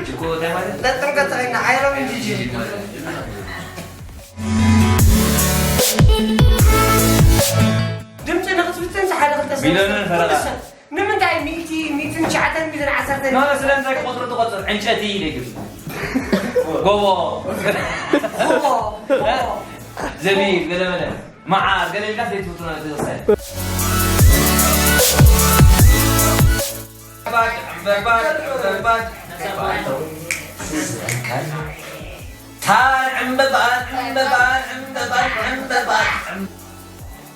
ጅጎ እንታይ ማለት? ጥምቀት ተኸይድና ሓይሎም ጂጂ። ድምፂ ንኽትፍትን ሓደ ክልተ ቢሎንን ፈረቓ። ንምንታይ ሚእቲ፣ ሚእትን ትሽዓተን፣ ሚእትን ዓሰርተን? ኖ፣ ስለምንታይ ክቆፅሩ ትቆፅር? ዕንጨቲ ኢለ ይግብ። ጎቦ። ጎቦ፣ ጎቦ። ዘቢብ፣ ገለመለ። መዓር፣ ገለ ኢልካ ዘይትፍትኖ ነገር ትወስድ።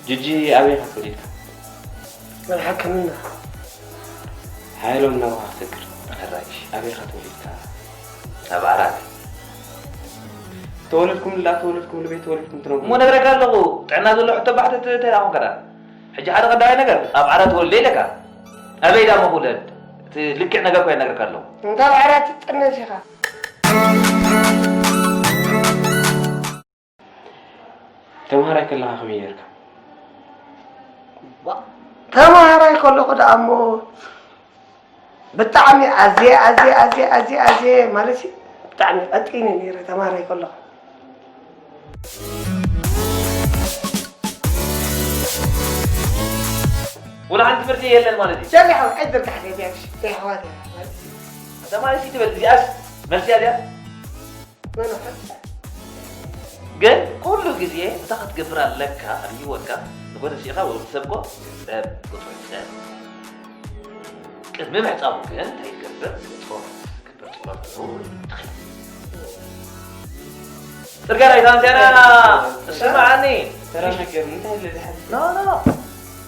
ጂጂ ኣበይ ኢኻ ተወሊድካ? መርሓ ሕክምና። ሓይሎም ናብኻ ክሰግር። ሕራይ፣ ኣበይ ኢኻ ተወሊድካ? ኣብ ዓራት። ተወለድኩምሉ፣ ተወለድኩምሉ፣ ቤት ተወለድኩም ትነግሩ። እሞ ነግረካ ኣለኹ፣ ጥዕና ዘሎ ሕቶ ባሕትት እንታይ ደኣ ኮንካ ደኣ? ሕጂ ሓደ ቀዳማይ ነገር፣ ኣብ ዓራት ተወልደ ኢለካ። ኣበይ ደኣ ምኹለድ? እቲ ልክዕ ነገር እኮ እየ ነግረካ ኣለኹ። እንተ ኣብ ዓራት ትጥነስ ኢኻ። ተምሃራይ ከለኻ ከመይ ነርካ? ዋ፣ ተምሃራይ ከለኹ ደኣ እሞ ብጣዕሚ ኣዝየ፣ ኣዝየ፣ ኣዝየ፣ ኣዝየ፣ ኣዝየ ማለት እዩ፣ ብጣዕሚ ቀጢነ ነይረ ተምሃራይ ከለኹ። ወላ ሓንቲ ትምህርቲ የለን ማለት እዩ። ጀርጊ ሓው፣ ኣይትዘርግሓለይ፣ ቢያንስ፣ ናይ ኣሕዋት እያ ማለት እዩ። ኣታ ማለት እዩ ትበል፣ እዚኣስ መልሲ እያ እዚኣ። መን ኣፍረድ? ግን ኩሉ ግዜ እንታይ ክትገብር ኣለካ ኣብ ህይወትካ፣ ንጎደል ሲኢኻ ወይ ሰብ እኮ ሰብ፣ ቁጥሪ ሰብ። ቅድሚ ምሕጻቡ ግን እንታይ ይገብር? ጸሎት ክገብር፣ ጸሎት ክገብር። ጽርግያ ላይ ታንዚያና፣ እስማዓኒ። ተራ ነገር እንታይ ኢለ ዝሓዝ? ኖ፣ ኖ፣ ኖ።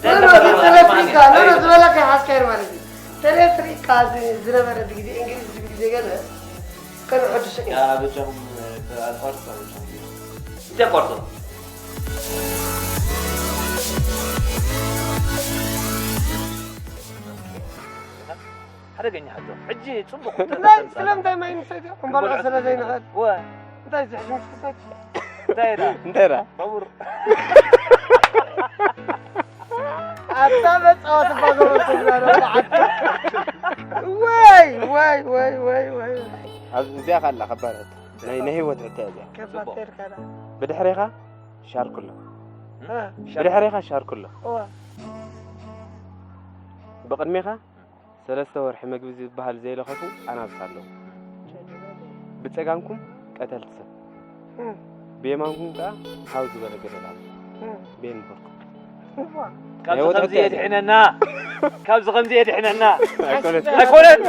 ኖ፣ ኖ፣ ተለፍሪካ፣ ኖ፣ ኖ፣ ዝበለካ ይሓዝካዮ ማለት እዩ። ተለፍሪካ ዝ-፣ ዝነበረ ብግዜ እንግሊዝ፣ ብግዜ ገለ ከም ሕዱስ እዩ። ያ፣ በጃኹም፣ ኣቋርጹ፣ በጃኹም። እንታይ ኣቋርጹ? ሓደገኛ ሕቶ። ሕጂ ጽቡቕ ሕቶ ናይ ተንሳእና። ስለምንታይ ማይ ንሰትዮ? ክንበልዖ ስለ ዘይንኽእል። ወ። እንታይ ዝሕሽ ምስ ክሰት? እንታይ ኢላ? እንታይ ኢላ? ባቡር። ኣታ መጻወቲ ባቡር ትብላ ነው፣ በዓል። ወይ፣ ወይ፣ ወይ፣ ወይ፣ ወይ። ኣብ እዚኣ ካላ ከባድ ሕቶ። ናይ፣ ናይ ህይወት ሕቶ እያ እዚኣ። ከባድ ጽቡቕ። ተርካላ። ብድሕሬኻ ሻርክ ኣሎ። እ? ብድሕሬኻ ሻርክ ኣሎ። እዋ። ብቕድሜኻ ሰለስተ ወርሒ መግቢ ዝበሃል ዘይለኸፉ ኣናብስ ኣለዉ። ብጸጋምኩም ቀተልቲ ሰብ። እም። ብየማንኩም ከኣ ሓው ዝበለ ገደል ኣሎ። እም። በየን ምኸድኩም? እዋ። ካብዚ ናይ ወትዕት ከምዚ እያ። የድሕነና። ካብዚ ከምዚ የድሕነና። ኣይኮነን። ኣይኮነን።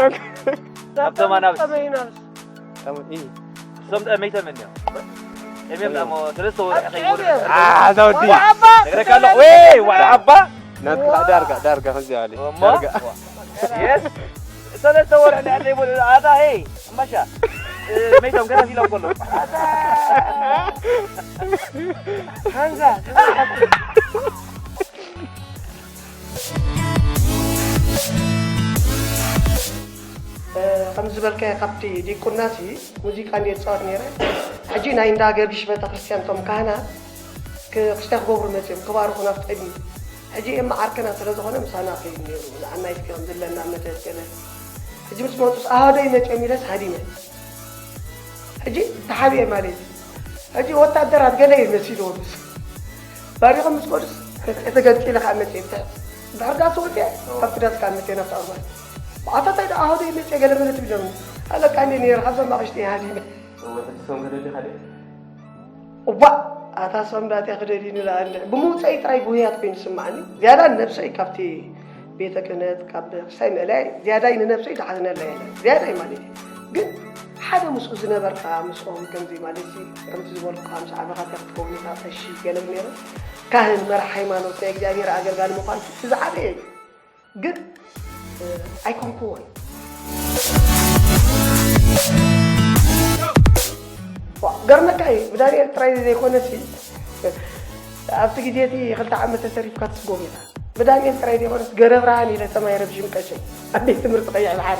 ካብቶም ኣናብስ። ጠመይ ናብስ። ጠመይ፣ እይ። እሶም ጠመይ ተመንዮም። ጠመዮም ደሞ ሰለስተ ወርሒ ከይወርዱ። አ፣ ኣዛ ወዲ። ዋይ ዓባ። ነግረካ ኣለኹ። ወይ፣ ዋይ ዓባ። ናትካ ዳርጋ፣ ዳርጋ ከምዚ ኣለ። እሞ? ዳርጋ። የስ። ሰለስተ ወርሒ ድሕሪ ዘይበሉ ኣታ፣ ሄይ፣ እምባሻ። እ፣ መይቶም ገና ኢሎም ከሎ። ሃንዛ። እ፣ ከም ዝበልካዮ ካብቲ ዲቁናሲ ሙዚቃ እንድየ ዝጻወት ነይረ። ሕጂ ናይ እንዳ ገርጊሽ ቤተክርስትያን እቶም ካህናት ክ-፣ ክርስትያን ክገብሩ መጺኦም ክባርኹ ናፍጠኒ። ሕጂ እየ መዓርከና ስለ ዝኾነ ምሳና ከይዱ ነይሩ። ንኣና ይፍቅዮም ዘለና መተት ገለ። ሕጂ ምስ መጹስ ኣሃደይ መጺኦም ኢለስ ሃዲመ። ሕጂ ተሓቢኤ ማለት እዩ። ሕጂ ወታደራት ገለ እየ መሲልዎም። ባሪኾም ምስ ከዱስ ተገንጺለ ከዓ መጽየ። ብሕርዳስ ወጽየ ካብቲ ዳስ ከዓ መጽየ ናብቲ ኣርባዕተ። ኣታ እንታይ ደኣ ኣሃደይ መጽየ ገለ መለ ትብለኒ። ኣለካ እንደ ነይረ ካብዞም ኣቕሽቲ እየ ሃዲመ። እወ፣ ሕጂ ሰው ከደሊ ካልእ? እዋእ! ኣታ ሰምዳት እያ ክደልዩኒ ደኣ እንድዒ። ብምውፀኢ ጥራይ ጉህያት ኮይኑ ዝስምዓኒ። ዝያዳ ንነብሰይ ካብቲ ቤተ ክህነት፣ ካብ ክስታይ ምእላይ፣ ዝያዳይ ንነብሰይ ዝሓዝነላ የለን። ዝያዳይ ማለት እዩ። ግን ሓደ ምስኡ ዝነበርካ፣ ምስኦም ከምዚ ማለት እዩ፣ ከምቲ ዝበልኩኻ፣ ምስ ዓበኻትያ ክትከውን ኢኻ፣ ቀሺ ገለ ነይሩ። ካህን፣ መራሕ ሃይማኖት፣ ናይ እግዚኣብሔር ኣገልጋሊ ምዃን እቲ ዝዓበየ እዩ። ግን፣ እ፣ ኣይኮንኩዎን። ዋ፣ ገርመካ እዩ፣ ብዳንኤል ጥራይ ዘይኮነሲ፣ ኣብቲ ግዜ እቲ ክልተ ዓመት ተሰሪፍካ ትስጎም ኢኻ። ብዳንኤል ጥራይ ዘይኮነስ፣ ገረብርሃን ኢለ ሰማይ ረብሺ ምቀሸይ። ኣብ ቤት ትምህርቲ ቀይሕ ባሕሪ።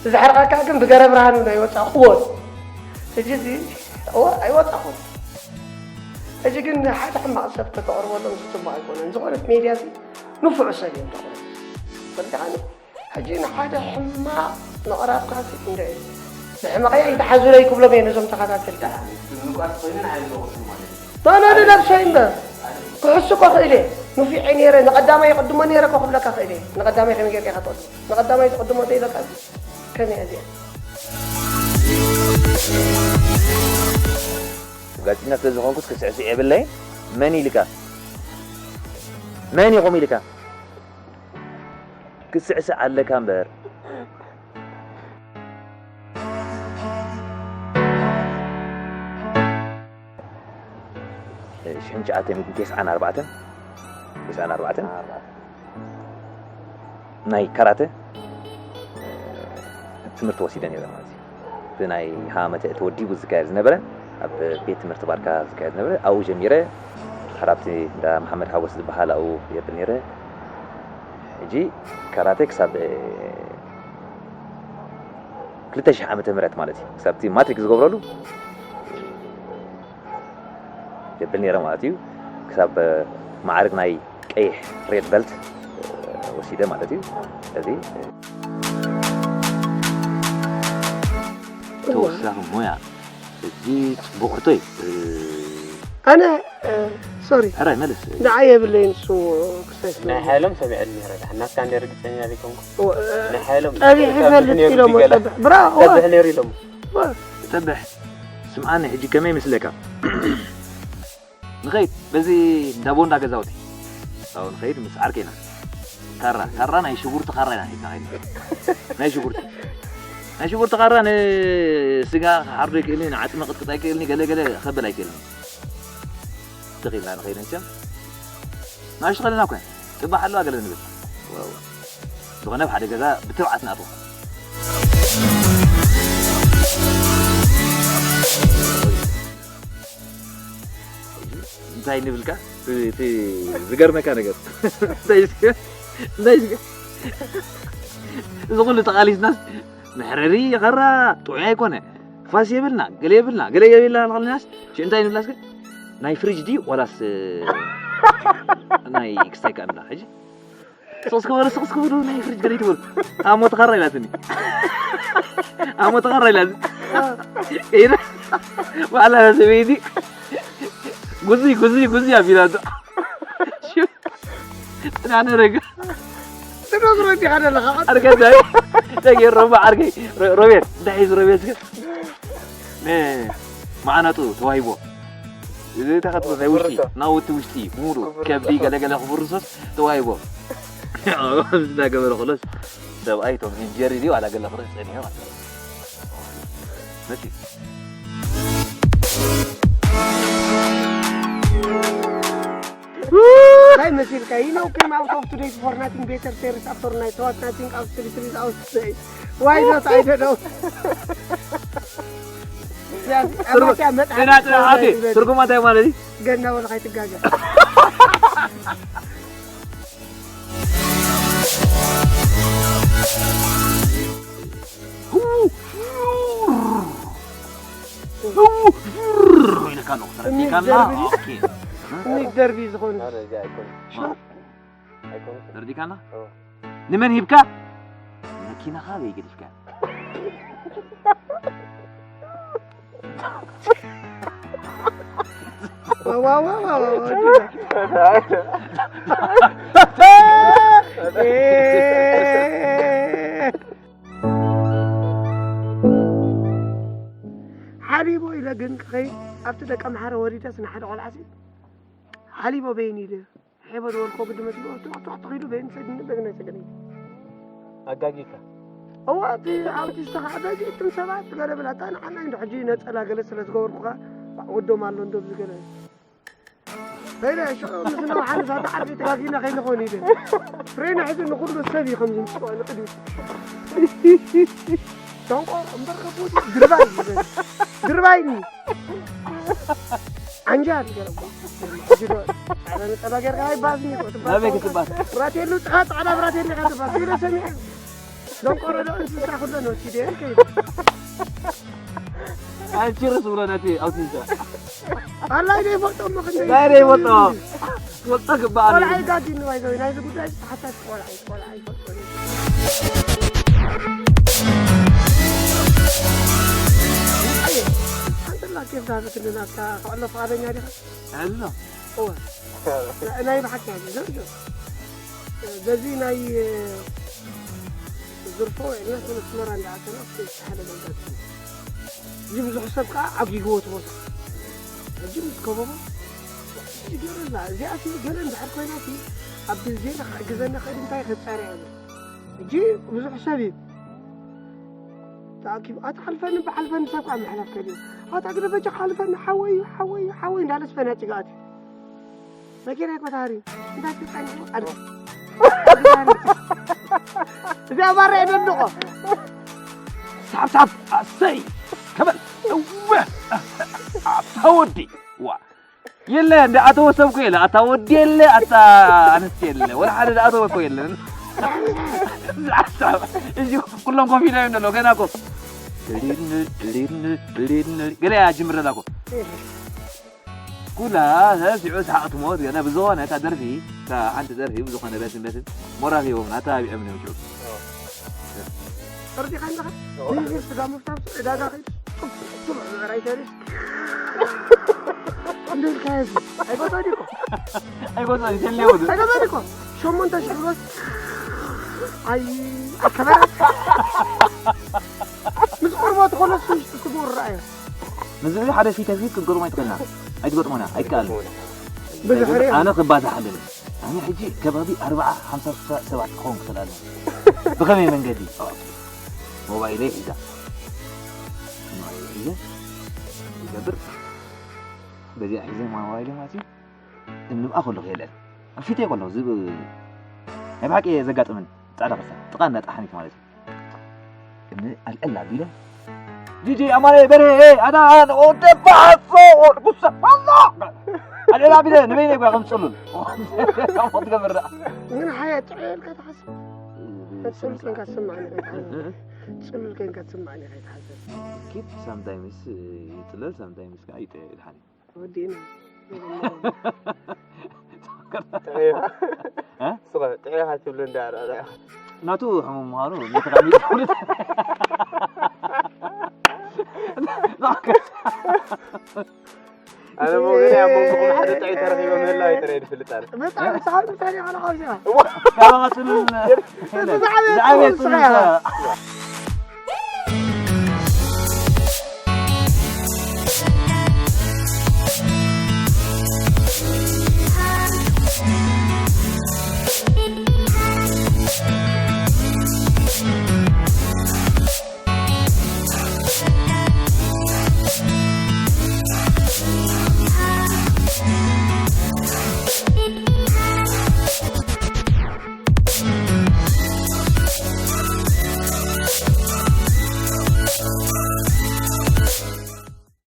ዝሕርቐካ ግን ብገረብርሃን እውን ኣይወጻእኩዎን። ሕጂ እዚ፣ እወ፣ ኣይወጻኹን። ሕጂ ግን ንሓደ ሕማቕ ሰብ ከተቕርበሎም ጽቡቕ ኣይኮነን። ዝኾነት ሜድያ እዚ ንፉዕ ሰብ እዮም ተቕርቡ። ፈሪድኻኒ? ሕጂ ንሓደ ሕማቕ ምቕራብካ ሲ እንደ ንሕመቐያ ይተሓዙለይ ክብሎም እየ ነዞም ተኸታተልቲ። ምንቋት ኮይኑ ንዓይ ንወቕሱ ማለት እዩ። ኖ ኖ ኖ ነብሰይ እምበር ክሕሱ እኮ ክእል እየ። ንፊዐ ነይረ ንቐዳማይ ይቕድሞ ነይረ እኮ ክብለካ ክእል እየ። ንቐዳማይ ከመይ ጌርካ ኢኻ ትቕድሞ? ንቐዳማይ ትቕድሞ ተይበልካ ከመይ እያ እዚኣ? ጋዜጠኛ ስለ ዝኾንኩስ ክስዕስዕ የብለይን። መን ኢልካ? መን ኢኹም ኢልካ? ክስዕስዕ ኣለካ እምበር። ሽሕን ትሽዓተ ሚእትን ተስዓን ኣርባዕተን፣ ተስዓን ኣርባዕተን ናይ ካራተ ትምህርቲ ወሲደ ነይረ ማለት እዩ። እቲ ናይ ሃመተ ተወዲቡ ዝካየድ ዝነበረ ኣብ ቤት ትምህርቲ ባርካ ዝካየድ ዝነበረ ኣብኡ ጀሚረ። ሓራብቲ እንዳ መሓመድ ሓጎስ ዝበሃል ኣብኡ የብል ነይረ። ሕጂ ካራተ ክሳብ ክልተ ሽሕ ዓመተ ምህረት ማለት እዩ። ክሳብ እቲ ማትሪክ ዝገብረሉ የብል ነይረ ማለት እዩ። ክሳብ ማዕርግ ናይ ቀይሕ ሬድ በልት ወሲደ ማለት እዩ። ስለዚ ተወሳኺ ሞያ እዚ ጽቡቕ ሕቶ እዩ። ኣነ ሶሪ ሕራይ መልስ ንዓይ የብለይን እሱ ክሰስ ናይ ሓይሎም ሰሚዐሉ ነይረ። ዳሕና እስካ እንደ ርግጸኛ ዘይኮንኩ ናይ ሓይሎም ጠቢሕ ይፈልጥ ኢሎም ጸብሕ ብራ ጸብሕ ነይሩ ኢሎም ጸብሕ ስምዓኒ ሕጂ ከመይ ይመስለካ ንኸይድ በዚ እንዳ ቦንዳ ገዛውቲ ኣብኡ ንኸይድ ምስ ዓርከይና ካራ ካራ ናይ ሽጉርቲ ካራ ኢና ሒዝና ከይድና ናይ ሽጉርቲ ናይ ሽጉርቲ ካራ ንስጋ ክሓርዶ ይክእልኒ ንዓፅሚ ቅጥቅጥ ኣይክእልኒ ገለ ገለ ከብል ኣይክእልኒ ትኽኢልና ንኸይድ መቸም ናሽቱ ከለና ኮን ፅባሕ ኣለዋ ገለ ንብል ዝኾነ ኣብ ሓደ ገዛ ብትብዓት ንኣትዋ እንታይ ንብልካ እቲ ዝገርመካ ነገር እንታይ እንታይ እዚ ኩሉ ተቃሊስናስ መሕረሪ የኸራ ጥዑይ ኣይኮነ ፋስ የብልና ገለ የብልና ገለ የብልና ንኸልናስ ሽእንታይ ንብላስ ግን ናይ ፍሪጅ ድዩ ዋላስ ናይ ክስታይ ከኣ ንብላ ሕጂ ስቕስ ክበሉ ስቕስ ክበሉ ናይ ፍሪጅ ገለ ይትበሉ ኣሞ ተኻራ ኢላትኒ ኣሞ ተኻራ ኢላትኒ ኢለ ባዕላ ሰበይቲ ጉዚ ጉዚ ጉዚ ኣቢላቶ ጥናነ ረጋ ትነግሮ እንዲኻ ዘለኻ ዓርከይ እንታይ ደጌ ሮባ ዓርከይ ሮቤል እንታይ ሒዙ ሮቤል ዝገ ማዕናጡ ተዋሂቦ እዚ ተኸትሎ ናይ ውሽጢ ናውቲ ውሽጢ ሙሉ ከብዲ ገለገለ ክፍርሶስ ተዋሂቦ ዝናገበረ ክሎስ ሰብኣይ ቶም ጀሪ ድዩ ዋላ ገለ ክርኢ ጸኒሑ ማለት እዩ። መጺ እንታይ መሲልካ? You know came out of today for nothing better series after night what nothing out three three out today. Why not? I don't know. ትርጉማ እንታይ ማለት እዩ? ገና ወላ ከይትጋገ ኢለካ ኣለኹ ተረዲእካና እኒ ደርቢ ዝኾኑ ተረዲእካና ንመን ሂብካ መኪናኻ በይ ገዲፍካ ሓሊቦ ኢለ ግን ክኸይድ ኣብቲ ደቂ ኣምሓረ ወሪደስ ንሓደ ቆልዓሲ ሓሊቦ በይን ኢለ ሄበ ዝበልኮ ግዲ መሲሉ ቱቕ ቱቕ ቱቕ ኢሉ በይን ሰግኒ በግነ ሰግኒ ኣጋጊካ እዋ እቲ ኣብቲ ዝተኻዕበ እቶም ሰባት ገለ ብላታ ንዓና እንዶ ሕጂ ነፀላ ገለ ስለ ዝገበርኩኻ ወዶም ኣሎ እንዶ ብዝገለ በይነ ሽዑ ምስ ነውሓ ንሳተ ዓርቢ ተጋጊና ከይንኾን ኢለ ፍሬና ሕዚ ንኩሉ ሰብ እዩ ከም ዝምፅኦ ንቅድሚት ዶንቆ እምበር ከቦት ድርባይ ይበል ድርባይኒ ዓንጃል ገረቦ ሕጂ ዶ ፃዕዳ ነፀላ ጌርካ ኣይባዝኒ እኮ ትባስ ናበይ ክትባስ ብራቴሉ ጥኻ ፃዕዳ ብራቴሉ ኢኻ ትባስ ኢለ ሰሚዐ ዶንቆሮ ዶ እንስሳ ኩሎ ነው ሲደ ከይዱ ኣንቺ ርስ ብሎ ነቲ ኣውቲስታ ኣላይ ዘይፈልጦ እሞ ክንደይ ናይ ዘይፈልጦ ክፈልጦ ግባእ ቆልዓ ይጋጊ ንባይ ዘዊ ናይዚ ጉዳይ ሓሳስ ቆልዓ እዩ ቆልዓ ይፈልጦ እዩ ታብክልና ክዕሎ ፍቓደኛ ዲኻ? ኣሎ። እወ። ናይ ብሓቂ ኣሎ። ዘርዞ። በዚ ናይ ዝርፎ ውዒልና፣ ተመስመራ እንዳኣተና፣ ሓደ መንገዲ። እዚ ብዙሕ ሰብ ከዓ ዓጊግዎ እቲ ቦታ። ሕጂ ምስ ከበቦ፣ እዚ ገለ እዚኣ ሲ ገለ እንድሕር ኮይና ሲ፣ ኣብ ዜና ክሕግዘና ክእል እንታይ ከጻርያ እየ። ሕጂ ብዙሕ ሰብ እዩ ተኣኪቡ፣ ኣታ ሓልፈኒ፣ ብሓልፈኒ ሰብ ከዓ ምሕላፍ ከድዩ። ኣታ ግደ በጃ ሓልፈኒ፣ ሓወይ፣ ሓወይ፣ ሓወይ እንዳለ ስፈና ጭጋኣት። መኪና ይኮታሪ፣ እንታይ ትጠንቁ? ኣደ። እዚኣ ባራ የደንቆ። ሳብ፣ ሳብ፣ ኣሰይ፣ ከበል፣ እወ፣ ኣታ ወዲ፣ ዋ። የለ፣ እንደ ኣቶ ወሰብኩ የለ፣ ኣታ ወዲ የለ፣ ኣታ ኣንስቲ የለ፣ ወላ ሓደ ኣቶ ወኮ የለን። እዚ ኩሎም ኮፍ ኢሎም እዮም ዘለዉ፣ ገና እኮ። ድሪን፣ ድሪን፣ ድሪን፣ ገለ እያ ጅምር ዘላ እኮ። ኩላ ሰብ ሲዑ ሰሓቕ ትሞት፣ ገለ ብዝኾነ እታ ደርፊ፣ እታ ሓንቲ ደርፊ ብዝኾነ በትን በትን ሞራል ሂቦምና፣ ኣተባቢዖምና እዮም ሽዑ። ፈርዲኻ ኣለኻ? ኦ። ንእግር ስጋ ምፍታፍ ዕዳጋ ኸይድ፣ ጽቡቕ፣ ጽቡቕ ምዕራይ ተሪፍ። እንደ ኢልካ ያዝ። ኣይጎዳእን እኮ። ኣይጎዳእን፣ ይተልየ ወዱ። ኣይጎዳእን እኮ። ሸሞንተ ሽሕ ብሮስ። ኣይ፣ ኣከበረ። ምስ ቆርቦት ኾለሱ ስጉር ረኣዮ። ንዝብል ሓደ ፊት ንፊት ክትገጥሞ ኣይትኽእልና። ኣይትገጥሞና፣ ኣይከኣልን። ብዙሕ ርእ። ኣነ ክባዛሕ ኣለኒ። ኣነ ሕጂ ከባቢ ኣርብዓ፣ ሓምሳ፣ ስሳ ሰባት ክኸውን ክኽእል ኣለኒ። ብኸመይ መንገዲ? ሞባይለይ ሒዛ። ሞባይለይ ሒዘ ይገብር። በዚኣ ሒዘ ሞባይለይ ማለት እዩ። እንብኣ ከለኹ የለን። ኣብ ፊተይ ከለኹ ዝብ-፣ ናይ ብሓቂ ዘጋጥምን ጻዕዳ ከሳ፣ ጥቓ እንዳ ጠሓኒት ማለት እዩ። እነ ኣልዕል ኣቢለ፣ ዲጄ ኣማረ በርሄ፣ ኣና፣ ኣነ፣ ወደ ባሶ፣ ወድ ጉሳ፣ ባሶ! ኣልዕል ኣቢለ፣ ንበይነይ ጓ ከም ጽሉል። ከምኡ ትገብር ደኣ። ግን ሓያ ጥዑይ ኢልካ ትሓስብ? ጽሉል ኮይንካ ትስምዓኒ ከይትሓስብ። ጽሉል ኮይንካ ትስምዓኒ ከይትሓስብ። ኪድ ሳምታይምስ ይጽለል፣ ሳምታይምስ ከኣ ይጥዑይ ይድሓን እዩ። ወዲእና። ጥዑይ ኢኻ። እ? ስኸ፣ ጥዑይ ኢኻ ትብሎ እንዳ ኣርኣያ። ናቱ ሕሙም ምዃኑ ነቲ ካብ ይፍለጥ። ኣነ እሞ ገና ኣብ መንጎኹም ሓደ ጥዑይ ተረኺበ ምህላው ኣይጥረ ይድፍልጥ ኣነ። ብጣዕሚ ሰሓቢ ታሪኽ ኣነ ካብዚኣ። እዋ። ካብ መቐጽልን እቲ ዝዓበየ ዝዓበየ ጽሉል ጽሉል ስኻ ኢኻ።